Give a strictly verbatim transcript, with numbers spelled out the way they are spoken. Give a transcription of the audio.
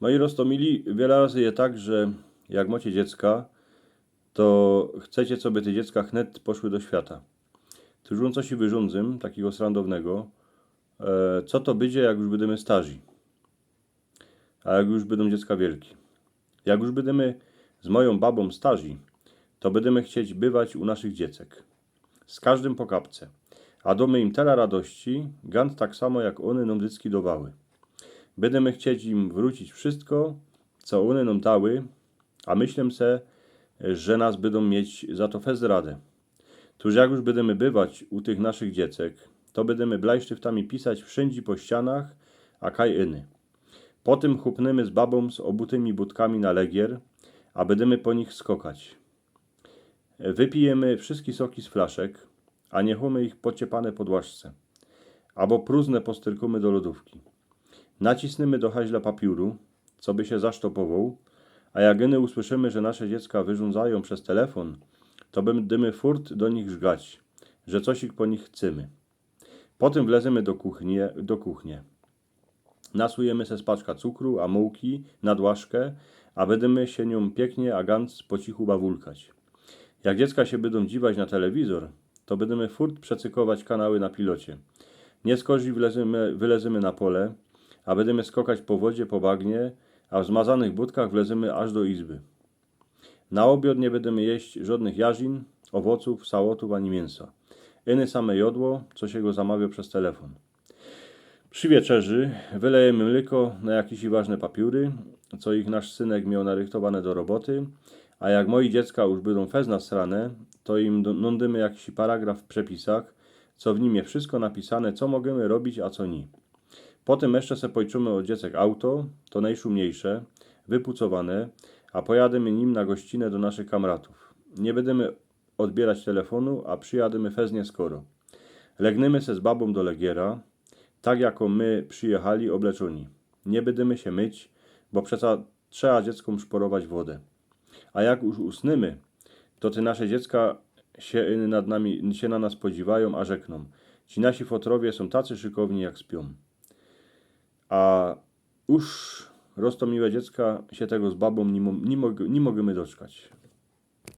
No i roztomili, wiele razy je tak, że jak mocie dziecka, to chcecie, coby te dziecka chnet poszły do świata. Tuż wōm coś wyrządzym, takigo srandownego. E, co to bydzie, jak już bydymy starzi? A jak już bydōm dziecka wielki? Jak już bydymy z mojōm babōm starzi, to bydymy chcieć bywać u naszych dziecek. Z kożdym po kapce. A dōmy im tela radości, gant tak samo jak ône nōm dycki dowały. Bydymy chcieć im wrōcić wszystko, co ône nōm dały, a myślã se, że nas bydōm mieć za to fest rade. Tuż jak już bydymy bywać u tych naszych dziecek, to bydymy blajsztyftami pisać wszyndzie po ścianach, a kaj iny. Potym chupnymy z babōm z ôbutymi butkami na legier, a bydymy po nich skokać. Wypijymy wszyjske soki z flaszek, a niechōmy ich pociepane pod łaszce. Abo prózne postyrkōmy do lodōwki. Nacisnymy do haźla papiōru, coby sie zasztopowoł, a jak iny usłyszymy, że nasze dziecka wyrządzajōm bez telefōn, to bydymy furt do nich żgać, że cosik po nich chcymy. Potym wlezymy do kuchnie, do kuchnie. Nasujymy se z paczka cukru, a mōłki nad łaszkã, a bydymy sie niōm piyknie a gant po cichu bawulkać. Jak dziecka sie bydōm dziwać na telewizor, to bydymy furt przecykować kanały na pilocie. Niyskorzij wlezymy, wylezymy na pole, a bydymy skokać po wodzie, po bagnie, a w zmazanych butkach wlezymy aż do izby. Na ôbiod niy bydymy jeść żodnych jarzin, ôwocōw, sałotōw ani miynsa. Iny same jodło, co sie go zamawio bez telefōn. Przi wieczerzy wylejymy mlyko na jakiś ważne papiōry, co ich nasz synek mioł narychtowane do roboty, a jak moje dziecka już bydōm fest nasrane, to im do- nōndymy jakiś paragraf w przepisach, co w nim je wszystko napisane, co możymy robić, a co niy. Potym jeszcze se pojczymy ôd dziecek auto, to nojszumniyjsze, wypucowane, a pojadymy nim na gościnã do naszych kamratōw. Niy bydymy ôdbiyrać telefōnu, a przijadymy fest niyskoro. Legnymy se z babōm do legiera, tak jako my przijechali ôbleczōni. Niy bydymy sie myć, bo przeca trzeba dzieckōm szporować wodã. A jak już usnymy, to te nasze dziecka sie iny nad nami, sie na nas podziwajōm, a rzeknōm: „Ci nasi fotrowie sōm tacy szykowni, jak spiōm”. A już roztomile dziecka sie tego z babōm niy mo- niy mog- niy możymy doczkać.